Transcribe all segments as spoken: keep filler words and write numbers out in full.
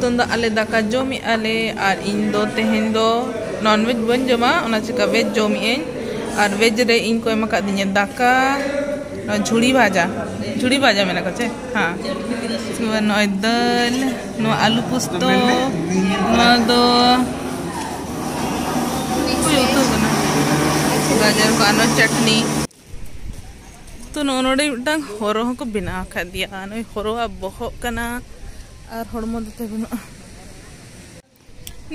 ᱱᱤᱛᱚᱝ ᱫᱚ ᱟᱞᱮ ᱫᱟᱠᱟ ᱡᱚᱢᱮᱜᱼᱟ ᱞᱮ, ᱟᱨ ᱤᱧ ᱫᱚ ᱛᱮᱦᱮᱧ ᱫᱚ non veg ᱵᱟᱹᱧ ᱡᱚᱢᱟ, ᱚᱱᱟ ᱪᱤᱠᱟ veg ᱡᱚᱢᱮᱜ ᱟᱹᱧ᱾ ᱟᱨ veg ᱨᱮ ᱤᱧ ᱠᱚ ᱮᱢ ᱟᱠᱟᱫᱤᱧᱟ ᱫᱟᱠᱟ, ᱱᱚᱣᱟ ᱡᱷᱩᱲᱤ ᱵᱷᱟᱡᱟ, ᱡᱷᱩᱲᱤ ᱵᱷᱟᱡᱟ ᱢᱮᱱᱟ ᱠᱚ ᱪᱮ? ᱦᱮᱸ᱾ ᱱᱚᱜᱼᱚᱭ ᱫᱟᱹᱞ, ᱱᱚᱣᱟ ᱟᱞᱩ ᱯᱳᱥᱛᱚ, ᱱᱚᱣᱟ ᱫᱚ ᱩᱛᱩ ᱠᱟᱱᱟ, ᱜᱟᱡᱚᱨ ᱠᱚ, ᱟᱨ ᱱᱚᱣᱟ ᱪᱟᱴᱱᱤ᱾ ᱛᱚ ᱱᱚᱜᱼᱚ ᱱᱚᱰᱮ ᱢᱤᱫᱴᱟᱝ ᱦᱚᱨᱚ ᱦᱚᱸᱠᱚ ᱵᱮᱱᱟᱣ ᱟᱠᱟᱫᱮᱭᱟ᱾ ᱱᱩᱭ ᱦᱚᱨᱚᱣᱟᱜ ᱵᱚᱦᱚᱜ ᱠᱟᱱᱟ ᱟᱨ ᱦᱚᱲᱢᱚ ᱫᱚ ᱛᱟᱭ ᱵᱟᱹᱱᱩᱜᱼᱟ᱾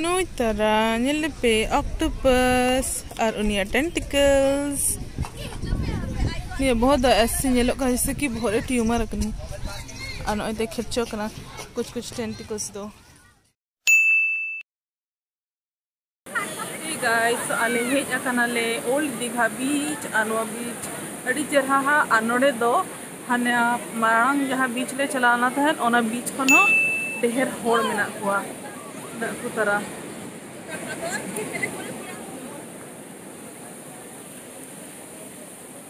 ᱱᱩᱭ ᱛᱟᱨᱟ ᱧᱮᱞ ᱯᱮ, octopus ᱟᱨ ᱩᱱᱤᱭᱟᱜ tentacles᱾ ᱱᱤᱭᱟᱹ ᱵᱚᱦᱚᱜ ᱫᱚ ᱮᱥᱮ ᱧᱮᱞᱚᱜ ᱠᱟᱱᱟ ᱡᱮᱥᱮ ᱠᱤ ᱵᱚᱦᱚᱜ ᱨᱮ tumor ᱟᱠᱟᱱᱟ᱾ ᱟᱨ ᱱᱚᱜᱼᱚᱭ ᱛᱮ ᱠᱷᱮᱨᱪᱚ ᱠᱟᱱᱟ ᱠᱩᱪ ᱠᱩᱪ tentacles ᱫᱚ᱾ Hey guys, so ᱟᱞᱮ ᱦᱮᱡ ᱟᱠᱟᱱᱟᱞᱮ old ᱫᱤᱜᱷᱟ beach᱾ ᱟᱨ ᱱᱚᱣᱟ beach ᱟᱹᱰᱤ ᱪᱮᱨᱦᱟ ᱦᱟ᱾ ᱟᱨ ᱱᱚᱰᱮ ᱫᱚ ᱦᱟᱱᱮ ᱢᱟᱲᱟᱝ ᱡᱟᱦᱟᱸ beach ᱞᱮ ᱪᱟᱞᱟᱣ ᱞᱮᱱᱟ ᱛᱟᱦᱮᱸᱫ, ᱚᱱᱟ beach ᱠᱷᱚᱱ ᱦᱚᱸ ᱰᱷᱮᱨ ᱦᱚᱲ ᱢᱮᱱᱟᱜ ᱠᱚᱣᱟ, ᱢᱮᱱᱟᱜ ᱠᱚ ᱛᱟᱨᱟ᱾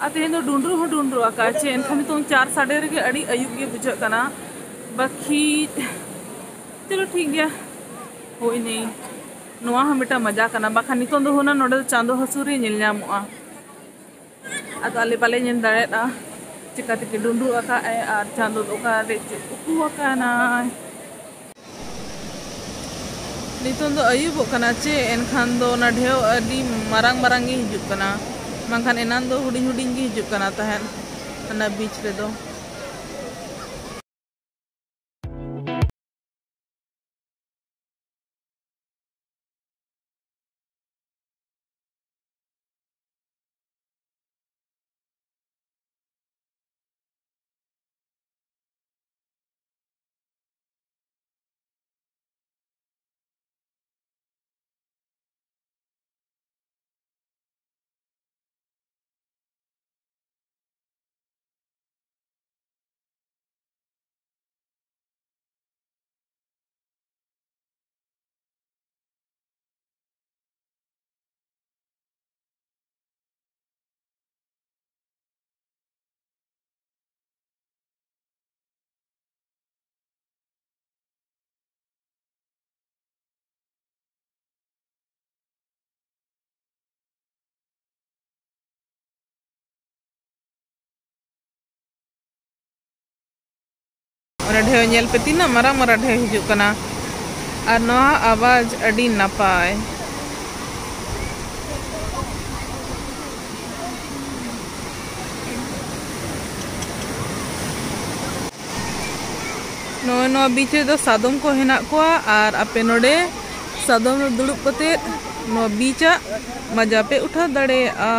ᱟᱨ ᱛᱮᱦᱮᱧ ᱫᱚ ᱰᱩᱸᱰᱨᱩ ᱦᱚᱸ ᱰᱩᱸᱰᱨᱩ ᱟᱠᱟᱫ ᱪᱮ, ᱮᱱᱠᱷᱟᱱ ᱱᱤᱛᱚᱝ ᱪᱟᱨ ᱥᱟᱰᱮ ᱨᱮᱜᱮ ᱟᱹᱰᱤ ᱟᱹᱭᱩᱵ ᱜᱮ ᱵᱩᱡᱷᱟᱹᱜ ᱠᱟᱱᱟ᱾ ᱵᱟᱠᱤ ᱪᱚᱞᱚ ᱴᱷᱤᱠ ᱜᱮᱭᱟ, ᱦᱳᱭ ᱱᱮᱭ, ᱱᱚᱣᱟ ᱦᱚᱸ ᱢᱤᱫᱴᱟᱝ ᱢᱟᱡᱟ ᱠᱟᱱᱟ᱾ ᱵᱟᱠᱷᱟᱱ ᱱᱤᱛᱚᱝ ᱫᱚ ᱦᱩᱱᱟᱹᱝ ᱱᱚᱰᱮ ᱫᱚ ᱪᱟᱸᱫᱚ ᱦᱟᱹᱥᱩᱨ ᱨᱮ ᱧᱮᱞ ᱧᱟᱢᱚᱜᱼᱟ᱾ ᱟᱫᱚ ᱟᱞᱮ ᱵᱟᱞᱮ ᱧᱮᱞ ᱫᱟᱲᱮᱭᱟᱫᱼᱟ ᱪᱤᱠᱟᱹ ᱛᱮᱠᱤ ᱰᱩᱸᱰᱨᱩ ᱟᱠᱟᱫ ᱟᱭ ᱟᱨ ᱪᱟᱸᱫᱚ ᱫᱚ ᱚᱠᱟᱨᱮ ᱪᱮᱫ ᱩᱠᱩ ᱟᱠᱟᱱᱟᱭ᱾ ᱱᱤᱛᱚᱝ ᱫᱚ ᱟᱹᱭᱩᱵᱚᱜ ᱠᱟᱱᱟ ᱪᱮ, ᱮᱱᱠᱷᱟᱱ ᱫᱚ ᱚᱱᱟ ᱰᱷᱮᱣ ᱟᱹᱰᱤ ᱢᱟᱨᱟᱝ ᱢᱟᱨᱟᱝ ᱜᱮ ᱦᱤᱡᱩᱜ ᱠᱟᱱᱟ, ᱵᱟᱝᱠᱷᱟᱱ ᱮᱱᱟᱱ ᱫᱚ ᱦᱩᱰᱤᱧ ᱦᱩᱰᱤᱧ ᱜᱮ ᱦᱤᱡᱩᱜ ᱠᱟᱱᱟ ᱛᱟᱦᱮᱸᱫ ᱚᱱᱟ beach ᱨᱮᱫᱚ᱾ ᱰᱷᱮᱣ ᱧᱮᱞ ᱯᱮ, ᱛᱤᱱᱟᱹᱜ ᱢᱟᱨᱟᱝ ᱢᱟᱨᱟᱝ ᱰᱷᱮᱣ ᱦᱤᱡᱩᱜ ᱠᱟᱱᱟ᱾ ᱟᱨ ᱱᱚᱣᱟ ᱟᱣᱟᱡᱽ ᱟᱹᱰᱤ ᱱᱟᱯᱟᱭ᱾ ᱱᱚᱜᱼᱚᱭ ᱱᱚᱣᱟ beach ᱨᱮᱫᱚ ᱥᱟᱫᱚᱢ ᱠᱚ ᱦᱮᱱᱟᱜ ᱠᱚᱣᱟ, ᱟᱨ ᱟᱯᱮ ᱱᱚᱰᱮ ᱥᱟᱫᱚᱢ ᱨᱮ ᱫᱩᱲᱩᱵ ᱠᱟᱛᱮ ᱱᱚᱣᱟ beach ᱟᱜ ᱢᱟᱡᱟ ᱯᱮ ᱩᱴᱷᱟᱹᱣ ᱫᱟᱲᱮᱭᱟᱜᱼᱟ᱾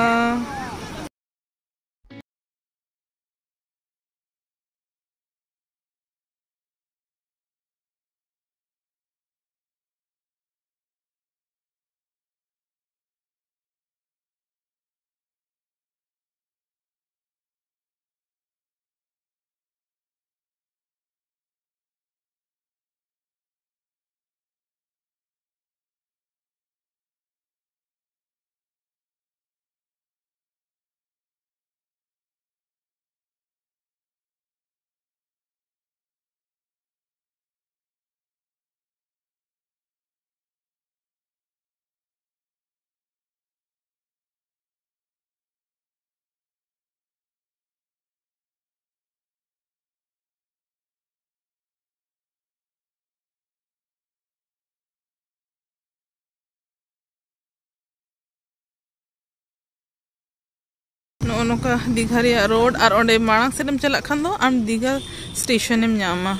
ᱱᱚᱜᱼᱚ ᱱᱚᱝᱠᱟ ᱫᱤᱜᱷᱟ ᱨᱮᱭᱟᱜ ᱨᱳᱰ, ᱟᱨ ᱚᱸᱰᱮ ᱢᱟᱲᱟᱝ ᱥᱮᱫ ᱮᱢ ᱪᱟᱞᱟᱜ ᱠᱷᱟᱱ ᱫᱚ ᱟᱢ ᱫᱤᱜᱷᱟ ᱥᱴᱮᱥᱚᱱ ᱮᱢ ᱧᱟᱢᱟ᱾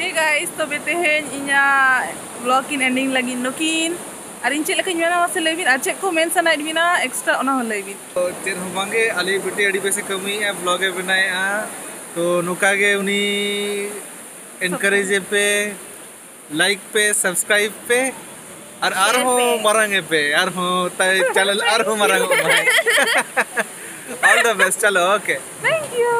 Hey guys, ᱛᱚᱵᱮ ᱛᱮᱦᱮᱧ ᱤᱧᱟᱹᱜ vlog ᱠᱤᱱ ending ᱞᱟᱹᱜᱤᱫ ᱱᱩᱠᱤᱱ᱾ ᱟᱨ ᱤᱧ ᱪᱮᱫ ᱞᱮᱠᱟᱧ ᱢᱮᱱᱟ ᱢᱟᱥᱮ ᱞᱟᱹᱭ ᱵᱤᱱ, ᱟᱨ ᱪᱮᱫ ᱠᱚ ᱢᱮᱱ ᱥᱟᱱᱟᱭᱮᱫ ᱵᱤᱱᱟ extra, ᱚᱱᱟ ᱦᱚᱸ ᱞᱟᱹᱭ ᱵᱤᱱ᱾ ᱛᱚ ᱪᱮᱫ ᱦᱚᱸ ᱵᱟᱝᱜᱮ, ᱟᱞᱮ ᱵᱤᱴᱤ ᱟᱹᱰᱤ ᱵᱮᱥᱮ ᱠᱟᱹᱢᱤᱭᱮᱫᱼᱟ, vlog ᱮ ᱵᱮᱱᱟᱣᱮᱫᱼᱟ, ᱛᱚ ᱱᱚᱝᱠᱟ ᱜᱮ ᱩᱱᱤ encourage ᱮ ᱯᱮ, like ᱯᱮ, subscribe ᱯᱮ, ᱟᱨ share ᱟᱨᱦᱚᱸ ᱯᱮ᱾ ᱢᱟᱨᱟᱝ ᱮ ᱯᱮ, ᱟᱨᱦᱚᱸ ᱛᱟᱭ channel ᱟᱨᱦᱚᱸ ᱢᱟᱨᱟᱝ ᱚᱜ ᱢᱟ᱾ All the best, ᱪᱚᱞᱚ, okay. Thank you.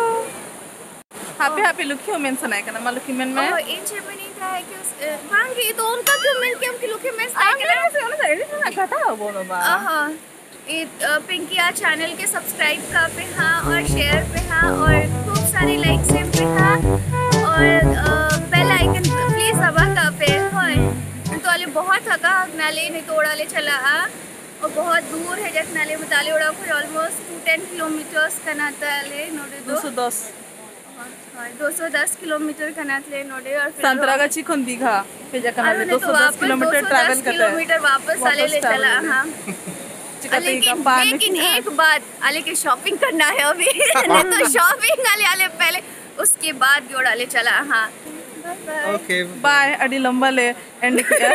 ᱦᱟᱯᱮ, ᱦᱟᱯᱮ, ᱞᱩᱠᱷᱤ ᱦᱚᱸ ᱢᱮᱱ ᱥᱟᱱᱟᱭᱮ ᱠᱟᱱᱟ᱾ ᱢᱟ, ᱞᱩᱠᱷᱤ, ᱢᱮᱱ ᱢᱮ᱾ ᱚ, ᱤᱧ ᱪᱮᱫ ᱢᱮᱱᱤᱧ ᱛᱟᱦᱮᱸ ᱠᱤ, ᱮ, ᱵᱟᱝ ᱜᱮ, ᱤᱧ ᱫᱚ ᱚᱱᱠᱟ ᱠᱚ ᱢᱮᱱ ᱠᱮᱫ ᱟᱢ ᱠᱤ ᱞᱩᱠᱷᱤ ᱢᱮᱥ ᱟᱢ ᱛᱟᱦᱮᱸ ᱠᱟᱱᱟ? ᱢᱮᱱ ᱢᱮᱥᱮ, ᱚᱱᱟ ᱫᱚ edit ᱨᱮᱱᱟᱜ ᱠᱟᱛᱷᱟ ᱦᱚᱸ ᱵᱟᱹᱱᱩᱜᱼᱟ᱾ ᱚ, ᱦᱚᱸ᱾ ᱤᱧ, ᱟ, ᱯᱤᱝᱠᱤᱭᱟᱜ channel ᱜᱮ subscribe ᱠᱟᱜ ᱯᱮ ᱦᱟᱸᱜ, ᱟᱨ share ᱯᱮ ᱦᱟᱸᱜ, ᱟᱨ ᱠᱷᱩᱵ ᱥᱟᱨᱤ likes ᱮᱢ ᱯᱮ ᱦᱟᱸᱜ, ᱟᱨ, ᱟ, bell icon please ᱫᱟᱵᱟ ᱠᱟᱜ ᱯᱮ᱾ ᱦᱳᱭ, ᱱᱤᱛᱚᱜ ᱟᱞᱮ ᱵᱚᱦᱚᱛ ᱛᱷᱟᱠᱟ ᱦᱟᱠᱱᱟᱞᱮ, ᱱᱤᱛᱚᱜ ᱚᱲᱟᱜ ᱞᱮ ᱪᱟᱞᱟᱜᱼᱟ᱾ ᱚ, ᱵᱚᱦᱚᱛ ᱫᱩᱨ ᱦᱮᱡ ᱟᱠᱟᱱᱟᱞᱮ, ᱢᱟᱱᱮ ᱟᱞᱮ ᱚᱲᱟᱜ ᱠᱷᱚᱱ almost two ten kilometers ᱠᱟᱱᱟ ᱛᱟᱞᱮ ᱱᱚᱰᱮ ᱫᱚ᱾ ᱫᱩᱥᱚ ᱫᱚᱥ᱾ ᱦᱳᱭ, ᱫᱩᱥᱚ ᱫᱚᱥ ᱠᱤᱞᱳᱢᱤᱴᱟᱨ ᱠᱟᱱᱟ ᱛᱟᱞᱮ ᱱᱚᱰᱮ᱾ ᱟᱨ ᱯᱷᱤᱨ ᱥᱟᱱᱛᱨᱟᱜᱟᱪᱷᱤ ᱠᱷᱚᱱ ᱫᱤᱜᱷᱟ ᱦᱮᱡ ᱟᱠᱟᱱᱟᱞᱮ, ᱟᱨᱦᱚᱸ ᱱᱤᱛᱚᱜ ᱫᱩᱥᱚ ᱫᱚᱥ ᱠᱤᱞᱳᱢᱤᱴᱟᱨ ᱴᱨᱟᱵᱷᱮᱞ ᱠᱟᱛᱮ᱾ ᱠᱤᱞᱳᱢᱤᱴᱟᱨ ᱣᱟᱯᱟᱥ ᱟᱞᱮ ᱞᱮ ᱪᱟᱞᱟᱜᱼᱟ ᱦᱟᱸᱜ᱾ ᱪᱤᱠᱟᱹᱛᱮ ᱞᱮᱠᱤᱱ, ᱜᱟᱯᱟ ᱞᱮᱠᱤᱱ ᱮᱠ ᱵᱟᱛ, ᱟᱞᱮ ᱠᱮ ᱥᱚᱯᱤᱝ ᱠᱟᱨᱱᱟ ᱦᱮ ᱟᱵᱷᱤ᱾ ᱱᱤᱛᱚᱜ ᱥᱚᱯᱤᱝ ᱟᱞᱮ, ᱟᱞᱮ ᱯᱮᱦᱞᱮ, ᱩᱥᱠᱮ ᱵᱟᱫ ᱜᱮ ᱚᱲᱟᱜ ᱞᱮ ᱪᱟᱞᱟᱜᱼᱟ ᱦᱟᱸᱜ᱾ ᱵᱟᱭ ᱵᱟᱭ᱾ ᱳᱠᱮ᱾ ᱵᱟᱭ, ᱟᱹᱰᱤ ᱞᱚᱢᱵᱟ ᱞᱮ ᱮᱱᱰ ᱠᱮᱜᱼᱟ᱾